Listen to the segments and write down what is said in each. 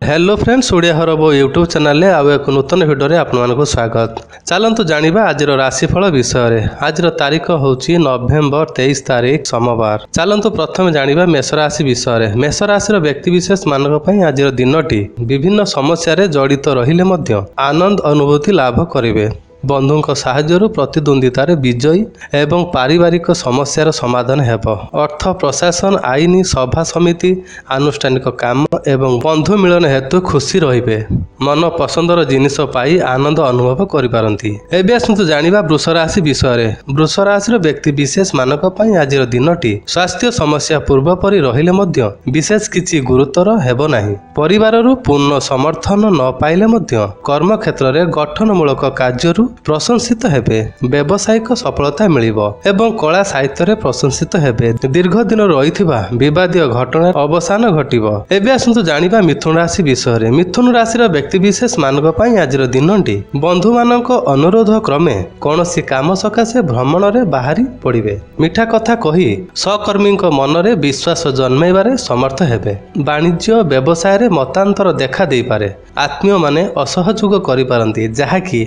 Hello friends, Odia ହରବ YouTube ଚ୍ୟାନେଲରେ ଆଉ ଏକ ନୂତନ ଭିଡ଼ିଓରେ ଆପଣମାନଙ୍କୁ ସ୍ୱାଗତ। ଚାଲନ୍ତୁ ଜାଣିବା ଆଜିର ରାଶିଫଳ ବିଷୟରେ। ଆଜିର ତାରିଖ ହେଉଛି ନଭେମ୍ବର 23 ତାରିଖ, ସୋମବାର। ଚାଲନ୍ତୁ ପ୍ରଥମେ ଜାଣିବା ମେଷ ରାଶି ବିଷୟରେ। ମେଷ ରାଶିର ବ୍ୟକ୍ତିବିଶେଷ ମାନଙ୍କ ପାଇଁ ଆଜିର ଦିନଟି ବିଭିନ୍ନ ସମସ୍ୟାରେ ଜଡ଼ିତ ରହିଲେ ମଧ୍ୟ ଆନନ୍ଦ ଅନୁଭୂତି ଲାଭ କରିବେ। ବନ୍ଧୁଙ୍କ ସାହାଯ୍ୟରୁ ପ୍ରତିଦ୍ୱନ୍ଦ୍ୱିତାରେ ବିଜୟୀ ଏବଂ ପାରିବାରିକ ସମସ୍ୟାର ସମାଧାନ ହେବ। ଅର୍ଥ, ପ୍ରଶାସନ, ଆଇନ, ସଭା ସମିତି, ଆନୁଷ୍ଠାନିକ କାମ ଏବଂ ବନ୍ଧୁ ମିଳନ ହେତୁ ଖୁସି ରହିବେ। ମନ ପସନ୍ଦର ଜିନିଷ ପାଇ ଆନନ୍ଦ ଅନୁଭବ କରିପାରନ୍ତି। ଏବେ ଆସନ୍ତୁ ଜାଣିବା ବୃଷ ରାଶି ବିଷୟରେ। ବୃଷ ରାଶିର ବ୍ୟକ୍ତି ବିଶେଷ ମାନଙ୍କ ପାଇଁ ଆଜିର ଦିନଟି ସ୍ୱାସ୍ଥ୍ୟ ସମସ୍ୟା ପୂର୍ବପରି ରହିଲେ ମଧ୍ୟ ବିଶେଷ କିଛି ଗୁରୁତର ହେବ ନାହିଁ। ପରିବାରରୁ ପୂର୍ଣ୍ଣ ସମର୍ଥନ ନ ପାଇଲେ ମଧ୍ୟ କର୍ମକ୍ଷେତ୍ରରେ ଗଠନମୂଳକ କାର୍ଯ୍ୟରୁ ପ୍ରଶଂସିତ ହେବେ। ବ୍ୟବସାୟିକ ସଫଳତା ମିଳିବ ଏବଂ କଳା ସାହିତ୍ୟରେ ପ୍ରଶଂସିତ ହେବେ। ଦୀର୍ଘ ଦିନ ରହିଥିବା ବିବାଦୀୟ ଘଟଣାର ଅବସାନ ଘଟିବ। ଏବେ ଆସନ୍ତୁ ଜାଣିବା ମିଥୁନ ରାଶି ବିଷୟରେ। ମିଥୁନ ରାଶିର ବ୍ୟକ୍ତିବିଶେଷ ମାନଙ୍କ ପାଇଁ ଆଜିର ଦିନଟି ବନ୍ଧୁମାନଙ୍କ ଅନୁରୋଧ କ୍ରମେ କୌଣସି କାମ ସକାଶେ ଭ୍ରମଣରେ ବାହାରି ପଡ଼ିବେ। ମିଠା କଥା କହି ସହକର୍ମୀଙ୍କ ମନରେ ବିଶ୍ୱାସ ଜନ୍ମାଇବାରେ ସମର୍ଥ ହେବେ। ବାଣିଜ୍ୟ ବ୍ୟବସାୟରେ ମତାନ୍ତର ଦେଖା ଦେଇପାରେ। ଆତ୍ମୀୟମାନେ ଅସହଯୋଗ କରିପାରନ୍ତି, ଯାହାକି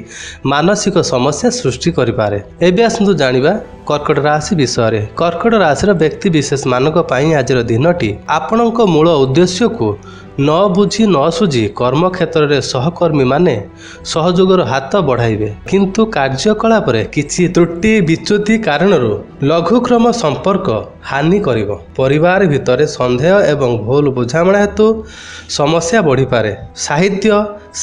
ମାନସିକ ସମସ୍ୟା ସୃଷ୍ଟି କରିପାରେ। ଏବେ ଆସନ୍ତୁ ଜାଣିବା କର୍କଟ ରାଶି ବିଷୟରେ। କର୍କଟ ରାଶିର ବ୍ୟକ୍ତି ବିଶେଷ ମାନଙ୍କ ପାଇଁ ଆଜିର ଦିନଟି ଆପଣଙ୍କ ମୂଳ ଉଦ୍ଦେଶ୍ୟକୁ ନ ବୁଝି ନ ସୁଝି କର୍ମକ୍ଷେତ୍ରରେ ସହକର୍ମୀମାନେ ସହଯୋଗର ହାତ ବଢ଼ାଇବେ, କିନ୍ତୁ କାର୍ଯ୍ୟକଳାପରେ କିଛି ତ୍ରୁଟି ବିଚ୍ୟୁତି କାରଣରୁ ଲଘୁକ୍ରମ ସମ୍ପର୍କ ହାନି କରିବ। ପରିବାର ଭିତରେ ସନ୍ଦେହ ଏବଂ ଭୁଲ ବୁଝାମଣା ହେତୁ ସମସ୍ୟା ବଢ଼ିପାରେ। ସାହିତ୍ୟ,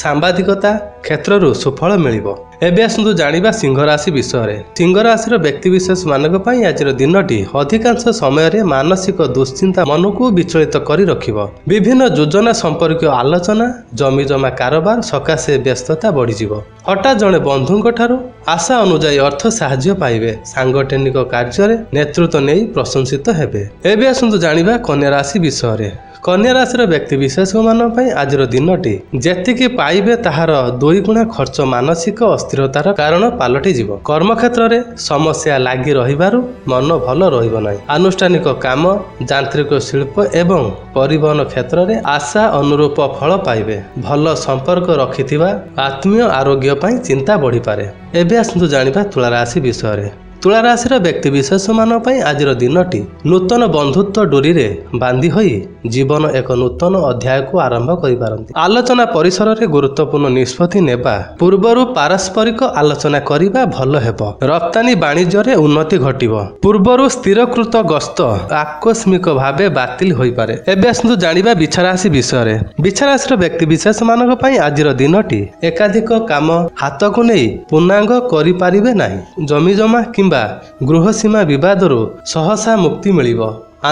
ସାମ୍ବାଦିକତା କ୍ଷେତ୍ରରୁ ସୁଫଳ ମିଳିବ। ଏବେ ଆସନ୍ତୁ ଜାଣିବା ସିଂହ ରାଶି ବିଷୟରେ। ସିଂହ ରାଶିର ବ୍ୟକ୍ତିବିଶେଷ ମାନଙ୍କ ପାଇଁ ଆଜିର ଦିନଟି ଅଧିକାଂଶ ସମୟରେ ମାନସିକ ଦୁଶ୍ଚିନ୍ତା ମନକୁ ବିଚଳିତ କରି ରଖିବ। ବିଭିନ୍ନ ଯୋଜନା ସମ୍ପର୍କୀୟ ଆଲୋଚନା, ଜମିଜମା କାରବାର ସକାଶେ ବ୍ୟସ୍ତତା ବଢ଼ିଯିବ। ହଠାତ୍ ଜଣେ ବନ୍ଧୁଙ୍କ ଠାରୁ ଆଶା ଅନୁଯାୟୀ ଅର୍ଥ ସାହାଯ୍ୟ ପାଇବେ। ସାଂଗଠନିକ କାର୍ଯ୍ୟରେ ନେତୃତ୍ୱ ନେଇ ପ୍ରଶଂସିତ ହେବେ। ଏବେ ଆସନ୍ତୁ ଜାଣିବା କନ୍ୟା ରାଶି ବିଷୟରେ। କନ୍ୟା ରାଶିର ବ୍ୟକ୍ତି ବିଶେଷମାନଙ୍କ ପାଇଁ ଆଜିର ଦିନଟି ଯେତିକି ପାଇବେ ତାହାର ଦୁଇଗୁଣା ଖର୍ଚ୍ଚ ମାନସିକ ଅସ୍ଥିରତାର କାରଣ ପାଲଟିଯିବ। କର୍ମକ୍ଷେତ୍ରରେ ସମସ୍ୟା ଲାଗି ରହିବାରୁ ମନ ଭଲ ରହିବ ନାହିଁ। ଆନୁଷ୍ଠାନିକ କାମ, ଯାନ୍ତ୍ରିକ ଶିଳ୍ପ ଏବଂ ପରିବହନ କ୍ଷେତ୍ରରେ ଆଶା ଅନୁରୂପ ଫଳ ପାଇବେ। ଭଲ ସମ୍ପର୍କ ରଖିଥିବା ଆତ୍ମୀୟ ଆରୋଗ୍ୟ ପାଇଁ ଚିନ୍ତା ବଢ଼ିପାରେ। ଏବେ ଆସନ୍ତୁ ଜାଣିବା ତୁଳା ରାଶି ବିଷୟରେ। ତୁଳା ରାଶିର ବ୍ୟକ୍ତି ବିଶେଷମାନଙ୍କ ପାଇଁ ଆଜିର ଦିନଟି ନୂତନ ବନ୍ଧୁତ୍ୱ ଡୋରିରେ ବାନ୍ଧି ହୋଇ ଜୀବନ ଏକ ନୂତନ ଅଧ୍ୟାୟକୁ ଆରମ୍ଭ କରିପାରନ୍ତି। ଆଲୋଚନା ପରିସରରେ ଗୁରୁତ୍ୱପୂର୍ଣ୍ଣ ନିଷ୍ପତ୍ତି ନେବା ପୂର୍ବରୁ ପାରସ୍ପରିକ ଆଲୋଚନା କରିବା ଭଲ ହେବ। ରପ୍ତାନୀ ବାଣିଜ୍ୟରେ ଉନ୍ନତି ଘଟିବ। ପୂର୍ବରୁ ସ୍ଥିରକୃତ ଗସ୍ତ ଆକସ୍ମିକ ଭାବେ ବାତିଲ ହୋଇପାରେ। ଏବେ ଆସନ୍ତୁ ଜାଣିବା ବିଛା ରାଶି ବିଷୟରେ। ବିଛା ରାଶିର ବ୍ୟକ୍ତି ବିଶେଷମାନଙ୍କ ପାଇଁ ଆଜିର ଦିନଟି ଏକାଧିକ କାମ ହାତକୁ ନେଇ ପୂର୍ଣ୍ଣାଙ୍ଗ କରିପାରିବେ ନାହିଁ। ଜମିଜମା କିମ୍ବା ଗୃହ ସୀମା ବିବାଦରୁ ସହସା ମୁକ୍ତି ମିଳିବ।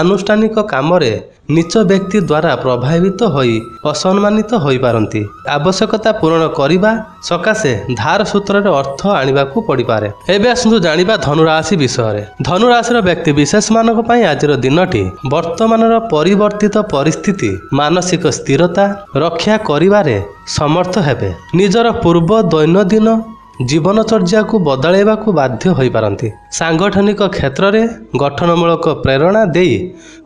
ଆନୁଷ୍ଠାନିକ କାମରେ ନୀଚ ବ୍ୟକ୍ତି ଦ୍ୱାରା ପ୍ରଭାବିତ ହୋଇ ଅସମ୍ମାନିତ ହୋଇପାରନ୍ତି। ଆବଶ୍ୟକତା ପୂରଣ କରିବା ସକାଶେ ଧାର ସୂତ୍ରରେ ଅର୍ଥ ଆଣିବାକୁ ପଡ଼ିପାରେ। ଏବେ ଆସନ୍ତୁ ଜାଣିବା ଧନୁରାଶି ବିଷୟରେ। ଧନୁରାଶିର ବ୍ୟକ୍ତି ବିଶେଷମାନଙ୍କ ପାଇଁ ଆଜିର ଦିନଟି ବର୍ତ୍ତମାନର ପରିବର୍ତ୍ତିତ ପରିସ୍ଥିତି ମାନସିକ ସ୍ଥିରତା ରକ୍ଷା କରିବାରେ ସମର୍ଥ ହେବେ। ନିଜର ପୂର୍ବ ଦୈନନ୍ଦିନ ଜୀବନଚର୍ଯ୍ୟାକୁ ବଦଳାଇବାକୁ ବାଧ୍ୟ ହୋଇପାରନ୍ତି। ସାଂଗଠନିକ କ୍ଷେତ୍ରରେ ଗଠନମୂଳକ ପ୍ରେରଣା ଦେଇ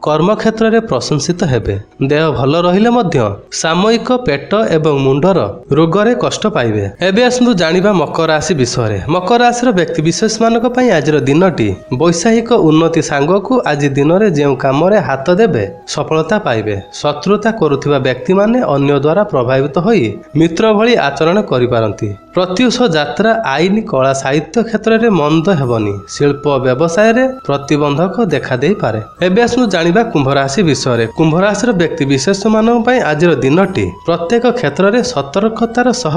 କର୍ମକ୍ଷେତ୍ରରେ ପ୍ରଶଂସିତ ହେବେ। ଦେହ ଭଲ ରହିଲେ ମଧ୍ୟ ସାମୟିକ ପେଟ ଏବଂ ମୁଣ୍ଡର ରୋଗରେ କଷ୍ଟ ପାଇବେ। ଏବେ ଆସନ୍ତୁ ଜାଣିବା ମକର ରାଶି ବିଷୟରେ। ମକର ରାଶିର ବ୍ୟକ୍ତି ବିଶେଷମାନଙ୍କ ପାଇଁ ଆଜିର ଦିନଟି ବୈଷୟିକ ଉନ୍ନତି ସାଙ୍ଗକୁ ଆଜି ଦିନରେ ଯେଉଁ କାମରେ ହାତ ଦେବେ ସଫଳତା ପାଇବେ। ଶତ୍ରୁତା କରୁଥିବା ବ୍ୟକ୍ତିମାନେ ଅନ୍ୟ ଦ୍ୱାରା ପ୍ରଭାବିତ ହୋଇ ମିତ୍ର ଭଳି ଆଚରଣ କରିପାରନ୍ତି। ପ୍ରତ୍ୟୁଷ ଯାତ୍ରା, ଆଇନ, କଳା ସାହିତ୍ୟ କ୍ଷେତ୍ରରେ ମନ୍ଦ ହେବନି। ଶିଳ୍ପ ବ୍ୟବସାୟରେ ପ୍ରତିବନ୍ଧକ ଦେଖାଦେଇପାରେ। ଏବେ ଆସନ୍ତୁ ଜାଣିବା କୁମ୍ଭ ରାଶି ବିଷୟରେ। କୁମ୍ଭ ରାଶିର ବ୍ୟକ୍ତି ବିଶେଷମାନଙ୍କ ପାଇଁ ଆଜିର ଦିନଟି ପ୍ରତ୍ୟେକ କ୍ଷେତ୍ରରେ ସତର୍କତାର ସହ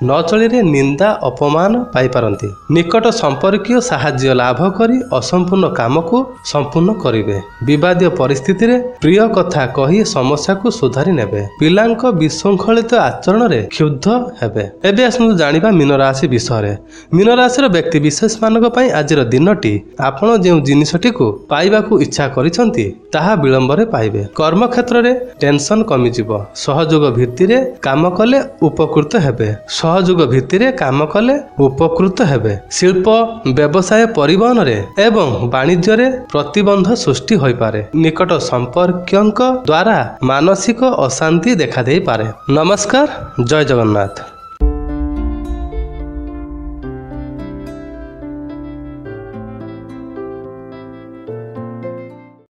ନ ଚଳିରେ ନିନ୍ଦା ଅପମାନ ପାଇପାରନ୍ତି। ନିକଟ ସମ୍ପର୍କୀୟ ସାହାଯ୍ୟ ଲାଭ କରି ଅସମ୍ପୂର୍ଣ୍ଣ କାମକୁ ସମ୍ପୂର୍ଣ୍ଣ କରିବେ। ବିବାଦୀୟ ପରିସ୍ଥିତିରେ ପ୍ରିୟ କଥା କହି ସମସ୍ୟାକୁ ସୁଧାରି ନେବେ। ପିଲାଙ୍କ ବିଶୃଙ୍ଖଳିତ ଆଚରଣରେ କ୍ଷୁବ୍ଧ ହେବେ। ଏବେ ଆସନ୍ତୁ ଜାଣିବା ମୀନ ରାଶି ବିଷୟରେ। ବିଷୟରେ। ମୀନ ରାଶିର ବ୍ୟକ୍ତି ବିଶେଷମାନଙ୍କ ପାଇଁ ଆଜିର ଦିନଟି ଆପଣ ଯେଉଁ ଜିନିଷଟିକୁ ପାଇବାକୁ ଇଚ୍ଛା କରିଛନ୍ତି ତାହା ବିଳମ୍ବରେ ପାଇବେ। କର୍ମକ୍ଷେତ୍ରରେ ଟେନସନ କମିଯିବ। ସହଯୋଗ ଭିତ୍ତିରେ କାମ କଲେ ଉପକୃତ ହେବେ। ସହଯୋଗ ଭିତ୍ତିରେ କାମ କଲେ ଉପକୃତ ହେବେ। ଶିଳ୍ପ, ବ୍ୟବସାୟ, ପରିବହନରେ ଏବଂ ବାଣିଜ୍ୟରେ ପ୍ରତିବନ୍ଧ ସୃଷ୍ଟି ହୋଇପାରେ। ନିକଟ ସମ୍ପର୍କୀୟଙ୍କ ଦ୍ୱାରା ମାନସିକ ଅଶାନ୍ତି ଦେଖାଦେଇପାରେ। ନମସ୍କାର, ଜୟ ଜଗନ୍ନାଥ।